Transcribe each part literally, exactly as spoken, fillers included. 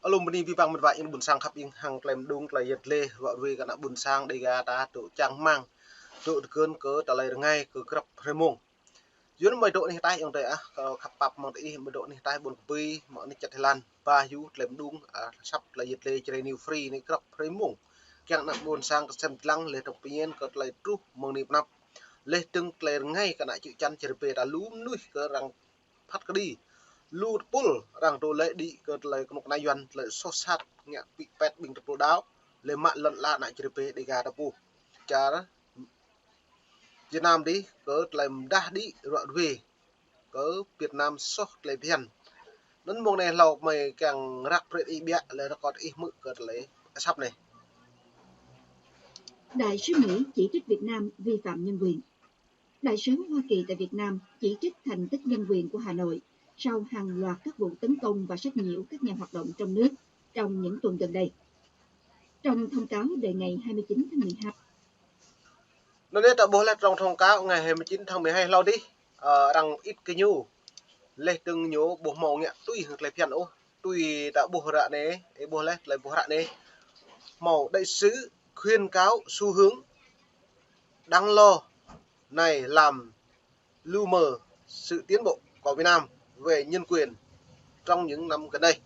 Alum bơni abih bang mơ̆n wa ƀing ƀôn sang khăp ƀing hăng tơlơi mơđung tơlơi yet lĕ ruă ruê kơ ană ƀôn sang Dega ta tŭ čang rơmang. Tŭ tơgŭn kơ tơlơi rơngai kơ grăp hrơi mông. Yua anŭn mơi dŏ anih ataih ayŏng adơi ah, kơ khăp pap mơ̆ng tơ ih mơi dŏ anih ataih ƀôn kơpĭ, mơ̆ng anih čăt Thái Lan, ba hyu tơlơi mơđung, ah, asăp tơlơi yet lĕ Jrai New Free anai grăp hrơi mông. Kiăng ană ƀôn sang kơsem dlăng lĕ tŏng pơñen kơ tơlơi truh mơ̆ng anai pơnăp. Lĕ tơ̆ng tơlơi rơngai kơ ană čư̆ čan Jrai pê ta lu mơnuih kơ arăng phat kơđi. Lu tơpul arăng dŏ lĕ đĭ kơ tơlơi kơnuk kơna Yuan tơlơi soh sat ngă pĭ pet ƀing tơpul đaŏ. Lĕ mă lŏn ala ană Jrai pê Dega ta pô. Čar Việt Nam dih kơ tơlơi mơdah đĭ ruă ruê kơ Việt Nam soh tơlơi phiăn. Anŭn mông anai hlâo mơi kiăng răk brơi ih ƀiă lĕ rơkot ih hmư̆ kơ tơlơi asăp anai. Đại sứ Mỹ chỉ trích Việt Nam vi phạm nhân quyền. Đại sứ Hoa Kỳ tại Việt Nam chỉ trích thành tích nhân quyền của Hà Nội sau hàng loạt các vụ tấn công và sách nhiễu các nhà hoạt động trong nước trong những tuần gần đây. Trong thông cáo đề ngày hai mươi chín tháng mười hai. Anŭn yơh ta ƀuh lĕ trong thông cáo ngày hai mươi chín tháng mười hai hlâo dih, ơ, arăng it kơ ñu. Lĕ tơ̆ng ñu ƀu hmâo ngă tui hăng tơlơi phiăn ôh. Tui ta ƀuh ră anai, ih ƀuh lĕ tơlơi ƀuh ră anai. Hmâo đại sứ khuyến cáo xu hướng đáng lo này làm lu mờ sự tiến bộ của Việt Nam về nhân quyền trong những năm gần đây.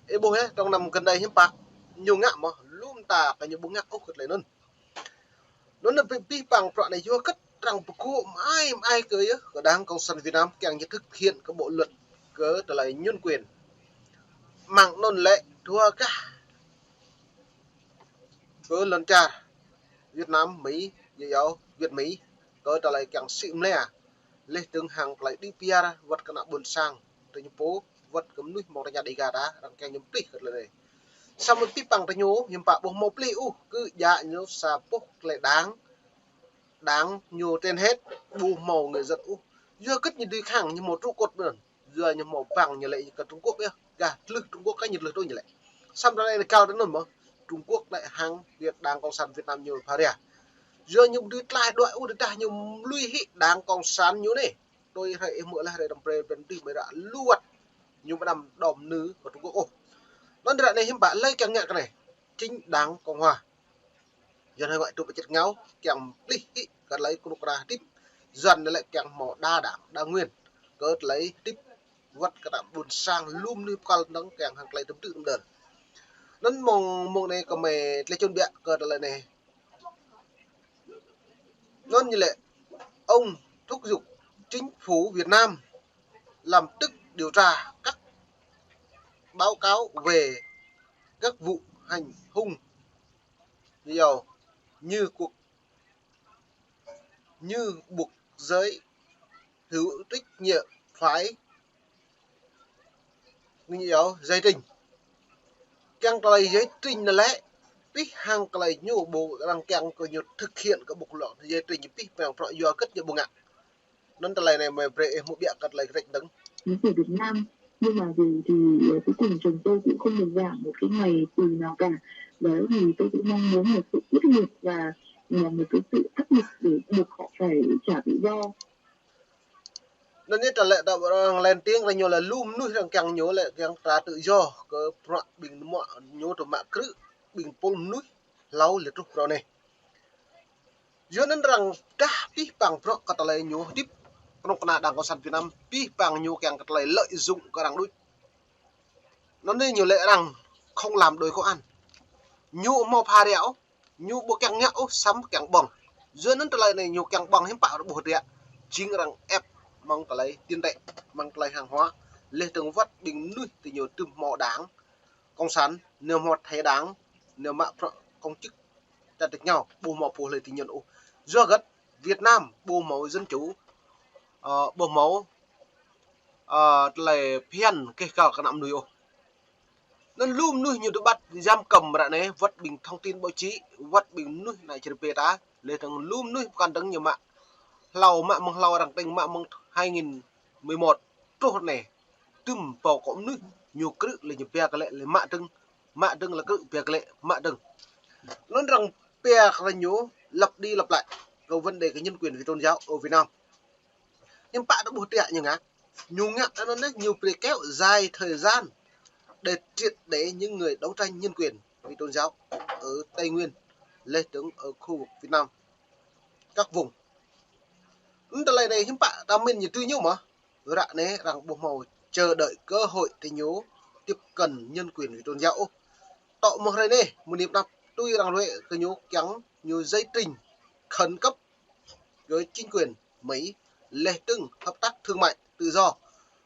Ih ƀuh yơh, trong năm gần đây hiư̆m pă ñu ngă mơ̆, lŏm ta kơ ñu ƀu ngă ôh kơ tơlơi anŭn. Anŭn anai abih bang bruă anai yua hơget arăng pơgŏ mơai mơai kơ yơh, kơ Đảng Cộng sản Việt Nam kiăng ñu thực hiện kơ bộ luật kơ tơlơi nhân quyền. Mơ̆ng anŭn lĕ dua gah kơ lŏn čar Việt Nam, Mỹ, yua yua Việt Mỹ, kơ tơlơi kiăng sĭ mlĕ. Lĕ tơ̆ng hăng tơlơi đĭ piar wơ̆t kơ ană ƀôn sang, tơ ñu pô, wơ̆t kơ mơnuih mơ̆ng tơña Dega ta, arăng kiăng ñu pơplih kơ tơlơi anai. Samơ̆ abih bang tơ ñu, hiư̆m pă ƀu hmâo pơplih ôh, kơ djă ñu sa boh tơlơi đảng, đảng ñu trên hết, ƀu hmâo người dân ôh. Yua hơget ñu dưi khăng, ñu hmâo trụ cột ƀơi anŭn. Yua ñu hmâo băng ñu lĕ kơ Trung Quốc yơh. Gah tlưh Trung Quốc kơ ñu tlưh tui ñu lĕ. Samơ̆ ră anai kâo tơ anŭn mơ̆, Trung Quốc lĕ hăng Việt Đảng Cộng sản Việt Nam ñu pha ria. Yua ñu ƀu dưi tlaih đuaĭ ôh tơdah ñu lui hĭ Đảng Cộng sản ñu anai. Tui hrơi ih hmư̆ lĕ hrơi đăm brơi ƀing tih mơi ră lu wơ̆t ñu ƀu đăm đom nư kơ Trung Quốc ôh. Anŭn ră anai hiư̆m pă lĕ kiăng ngă kơ anai. Chính Đảng Cộng Hòa. Yuan hơi ngoại tụ ƀơi čĕt ngao, kiăng pơplih hĭ kơ tơlơi kơnuk kơna hơdip. Yuan anai lĕ kiăng hmâo đa đảng, đa nguyên. Kơ tơlơi hơdip wơ̆t kơ ană ƀôn sang lŏm anai pơkăl dơ̆ng kiăng hăng tơlơi tơm tư̆ tơm đơr. Anŭn mông, mông anai kơ mơi tơlơi čun ƀiă kơ tơlơi anai. Anŭn ñu lĕ, ông thúc giục chính phủ Việt Nam lập tức điều tra các báo cáo về các vụ hành hung, như, như cuộc, như buộc giới hữu trách nhiệm phải, như giải trình. Kiăng tơlơi giải trình anai lĕ, abih hăng tơlơi ñu ƀu arăng kiăng kơ ñu thực hiện kơ ƀuh lŏ giải trình abih bang bruă yua hơget ñu ƀu ngă. Anŭn tơlơi anai mơi brơi ih hmư̆ ƀiă kơ tơlơi kơrĕč dơ̆ng. Chính phủ Việt Nam, nhưng mà vì thì, ờ, cuối cùng chồng tôi cũng không được giảm một cái ngày tù nào cả. Đấy, thì tôi cũng mong muốn một sự quyết liệt và, và một cái sự áp lực để buộc họ phải trả tự do. Anŭn yơh tơlơi đa arăng lên tiếng kơ ñu lĕ lu mơnuih arăng kiăng ñu lĕ kiăng trả tự do kơ bruă ƀing mơnuih ñu tŭ mă krư̆ ƀing pôl mơnuih hlâo lĕ truh bruă anai. Yua anŭn arăng pơdah abih bang bruă kơ tơlơi ñu hơdip kơnuk kơna Đảng Cộng sản Việt Nam, abih bang ñu kiăng kơ tơlơi lợi dụng kơ arăng đôč. Anŭn anai ñu lĕ arăng không làm đòi công an. Ñu hmâo pha ria ôh, ñu ƀu kiăng ngă ôh, samơ̆ kiăng ƀơ̆ng. Yua anŭn tơlơi anai ñu kiăng ƀơ̆ng hiư̆m pă ƀu hơdră. Jing arăng ép mơ̆ng tơlơi tiền tệ, mơ̆ng tơlơi hàng hóa. Lĕ tơ̆ng wơ̆t ƀing mơnuih tơ ñu tŭm hmâo đảng Cộng sản, ñu hmâo thẻ đảng, ñu mă bruă công chức, ta tơ̆k ñu ƀu hmâo pô hlơi tơ ñu ôh. Yua hơget Việt Nam ƀu hmâo dân chủ, ơ, ƀu hmâo, ơ, tơlơi phiăn kơ kơ ană mơnuih ôh. Anŭn lu mơnuih ñu tŭ ƀăt giam cầm ră anai, wơ̆t ƀing thông tin báo chí, wơ̆t ƀing mơnuih ană čar pê ta, lĕ tơ̆ng lu mơnuih pơkŏn dơ̆ng ñu mă. Hlâo mă mơ̆ng hlâo arăng tơ̆ng mă mơ̆ng hai nghìn mười một truh ră anai. Tŭm pô kơ mơnuih ñu krư̆ lĕ ñu pia kơ lĕ, lĕ mă dơ̆ng, mă dơ̆ng lĕ krư̆ pia kơ lĕ, mă dơ̆ng. Anŭn arăng pia kơ ñu lặp đi lặp lại kơ vấn đề kơ nhân quyền về tôn giáo ở Việt Nam. Hiư̆m pă ƀu hơdră ñu ngă. Ñu ngă anŭn anai, ñu brơi kéo dài thời gian. để triệt để những người đấu tranh nhân quyền vì tôn giáo ở Tây Nguyên, leh dơ̆ng ở khu vực Việt Nam, các vùng. Anŭn tơlơi anai hiư̆m pă ta min ñu tui ñu mơ̆. Ră anai arăng ƀu hmâo chờ đợi cơ hội tơ ñu tiếp cận nhân quyền vì tôn giáo ôh. Tŏ mơ̆ng hrơi anai, mơ̆ng anai pơ anăp tui arăng ruai kơ ñu kiăng ñu giải trình khẩn cấp kơ chính quyền Mỹ, leh dơ̆ng hợp tác thương mại tự do,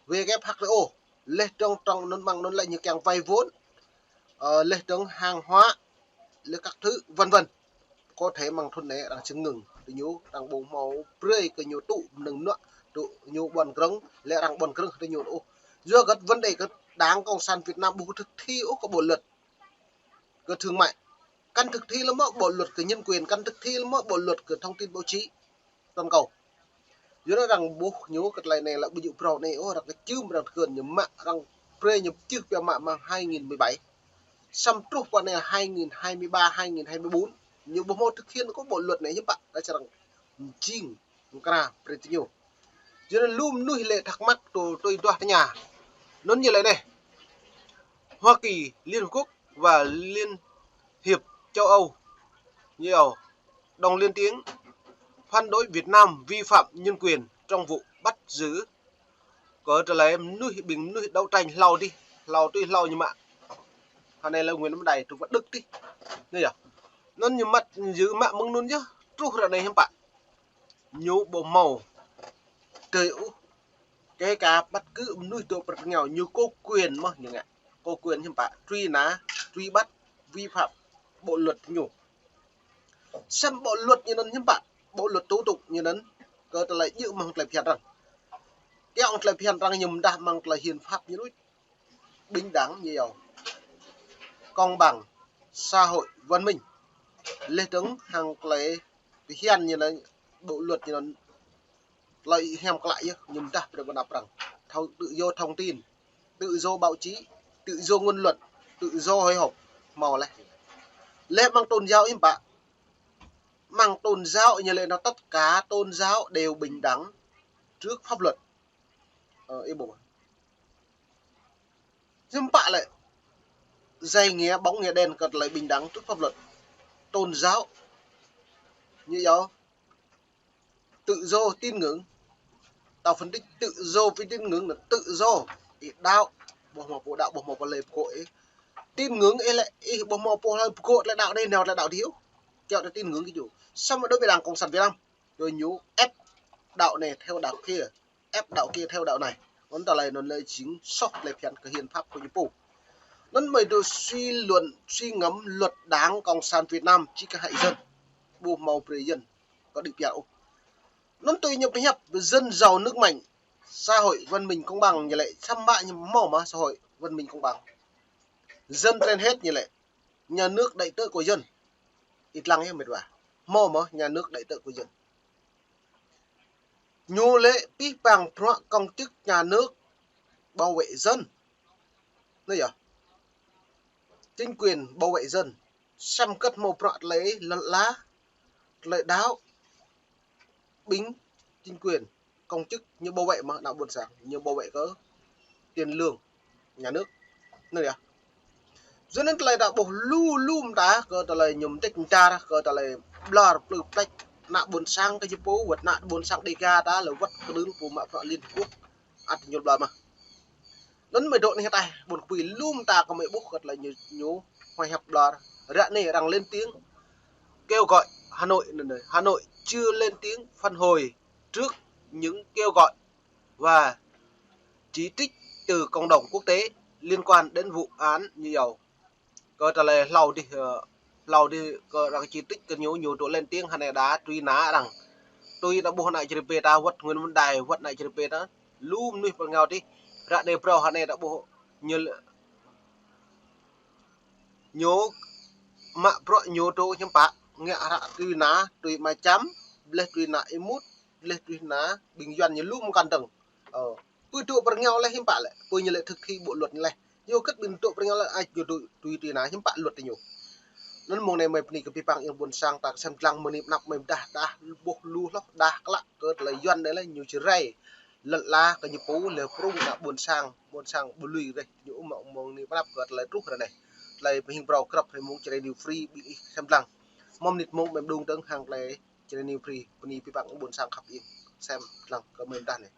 W H O, leh dơ̆ng trong anŭn mơ̆ng anŭn lĕ ñu kiăng vay vốn, ờ, leh dơ̆ng hàng hóa, leh các thứ, vân vân. Có thể mơ̆ng thŭn anai arăng či ngưng, tơ ñu arăng ƀu hmâo brơi kơ ñu tŭ mơnơ̆ng mơnuă, tŭ ñu ƀuăn krơ̆ng, lĕ arăng ƀuăn krơ̆ng tơ ñu ôh. Yua hơget vấn đề kơ Đảng Cộng sản Việt Nam ƀu thực thi ôh kơ bộ luật kơ thương mại. Kăn thực thi lơ̆m mơ̆ bộ luật kơ nhân quyền, kăn thực thi lơ̆m mơ̆ bộ luật kơ thông tin báo chí toàn cầu. Yua anŭn arăng ƀuh ñu kơ tơlơi anai lĕ ƀu djơ̆ phrâo anai ôh, arăng kơčưm arăng tơkơn ñu mă, arăng brơi ñu čih pioh mă mơ̆ng hai nghìn mười bảy. Samơ̆ truh pơ anai hai nghìn hai mươi ba, hai nghìn hai mươi bốn, ñu ƀu hmâo thực hiện kơ bộ luật anai hiư̆m pă, ta srăng jing mơkra brơi tơ ñu. Yua anŭn lu mơnuih lĕ thắc mắc tui, tui duah tơña. Anŭn ñu lĕ anai. Hoa Kỳ, Liên Hợp Quốc và Liên Hiệp Châu Âu, nhiều đồng lên tiếng phản đối Việt Nam vi phạm nhân quyền trong vụ bắt giữ kơ tơlơi mơnuih, ƀing mơnuih đấu tranh hlâo adih, hlâo tui hlâo ñu mă. Hơnai lĕ Nguyễn Văn Đài truh pơ Đức adih. Anai yơh. Anŭn ñu mă, ñu mă mơ̆ng anŭn yơh, truh ră anai hiư̆m pă. Ñu ƀu hmâo tui ôh. Kể cả bất cứ mơnuih dŏ pơ rơngiao, ñu có quyền mơ̆ ñu ngă. Có quyền hiư̆m pă truy nã, truy bắt, vi phạm bộ luật ñu. Samơ̆ bộ luật ñu anŭn hiư̆m pă, bộ luật tố tụng ñu anŭn, kơ tơlơi djơ̆ mơ̆ng tơlơi phiăn arăng. Kiăng tơlơi phiăn arăng ñu mơdah mơ̆ng tơlơi hiến pháp ñu đôč. Bình đẳng, nhiều, công bằng, xã hội văn minh. Leh dơ̆ng hăng tơlơi phiăn ñu anŭn, bộ luật ñu anŭn, tơlơi hiam klă yơh, ñu mơdah brơi ƀơi anăp arăng. Thông, tự do thông tin, tự do báo chí, tự do ngôn luận, tự do hội họp, hmâo leh. Leh mơ̆ng tôn giáo hiư̆m pă. Mơ̆ng tôn giáo ñu lĕ anŭn tất cả tôn giáo đều bình đẳng trước pháp luật. Ơ, ih ƀuh. Hiư̆m pă lĕ dạy nghĩa bóng nghĩa đen kơ tơlơi bình đẳng trước pháp luật. Tôn giáo. Như giáo. Tự do tín ngưỡng. Tao phân tích tự do với tín ngưỡng là tự do. Ih đaŏ, ƀu hmâo pô đaŏ, ƀu hmâo pô lĕ pơkŏ ih. Tín ngưỡng ih lĕ, ih ƀu hmâo pô lĕ pơkŏ tơlơi đaŏ anai, nao tơlơi đaŏ adih ôh. Kiăng tơ tín ngưỡng kơ ñu. Samơ̆ đối với Đảng Cộng sản Việt Nam, rồi ñu ép đaŏ anai theo đaŏ kia, ép đaŏ kia theo đaŏ anai. Anŭn tơlơi anŭn lĕ jing soh tơlơi phiăn kơ hiến pháp kơ ñu pô. Anŭn mơ̆ dŏ suy luận, suy ngẫm luật Đảng Cộng sản Việt Nam chỉ có hại dân, ƀu hmâo brơi dân kơ đĭ pioh ôh. Anŭn tui ñu pơhiăp dân giàu nước mạnh, xã hội văn minh công bằng ñu lĕ, samơ̆ ñu hmâo mơ̆ xã hội văn minh công bằng. Dân trên hết ñu lĕ, nhà nước đợi tớ của dân. Ih lăng yơh mĕt wa. Hmâo mơ̆ nhà nước đợi tớ của dân. Ñu lĕ pih pang bruă công chức nhà nước bảo vệ dân. Anai yơh. Chính quyền bảo vệ dân. Samơ̆ kơ̆t hmâo bruă tơlơi lŏn ala, tơlơi đaŏ, ƀing chính quyền, công chức ñu bảo vệ mơ̆ ană ƀôn sang, ñu bảo vệ kơ tiền lương nhà nước. Anai yơh. Yua anŭn tơlơi ta ƀuh lu lu mơta kơ tơlơi ñu mơdĕč mơdar, kơ tơlơi ƀlŏr plư plĕč ană ƀôn sang kơ ñu pô, wơ̆t ană ƀôn sang Đêga ta lĕ wơ̆t kơđưn pô mă bruă Liên Hợp Quốc ăt ñu ƀlŏr mơ̆. Anŭn mơ̆ dŏ anai hơtai, ƀôn kơpui lu mơta kơ mơi ƀuh kơ tơlơi ñu, ñu huay hăp ƀlŏr. Ră anai arăng lên tiếng kêu gọi Hà Nội, anai, Hà Nội chưa lên tiếng phản hồi trước những kêu gọi và chỉ trích từ cộng đồng quốc tế liên quan đến vụ án Như Dầu. Kơ tơlơi hlâo adih, ơ, hlâo adih kơ arăng chỉ trích kơ ñu, ñu dŏ lên tiếng hơnai đa truy nã arăng. Tui ta ƀuh ană čri pê ta wơ̆t Nguyễn Văn Đài, wơ̆t ană čri pê ta. Lu mơnuih pơngao adih. Ră anai phrâo hơnai ta ƀuh ñu lĕ, ñu mă bruă ñu dŏ hiư̆m pă, ngă hră truy nã, truy Ama Čăm, bleh truy nã Y Mut, bleh truy nã ƀing Yuan ñu lu mơkăn dơ̆ng. Ơ, pô dŏ pơrơngiao lĕ hiư̆m pă lĕ, pô ñu lĕ thực thi bộ luật ñu lĕ. Yua hơget ƀing dŏ pơrơngiao lĕ ăt ñu dŏ truy, truy nã hiư̆m pă luật ñu. Anŭn mơ̆ng anai mơi bơni kơ abih bang ih ƀôn sang ta sem lăng mơ̆ng anai pơ anăp mơi pơdah, dah, ƀuh lu hloh, dah klă kơ tơlơi Yuan anai lĕ ñu či rai. lŏn ala kơ ñu pô, lĕ prung ană ƀôn sang, ƀôn sang ƀu lui rĕh, ñu ƀu mă mơ̆ng anai pơnăp kơ tơlơi truh ră anai. Tơlơi pơhing phrâo krăp hrơi mông Jrai New Free ƀing ih sem lăng. Mơ̆ng mơnit mông mơ̆ng đung dơ̆ng hăng tơlơi Jrai New Free, bơni pơpăng ƀôn sang khăp ih sem lăng kơ mơ̆ng dah anai.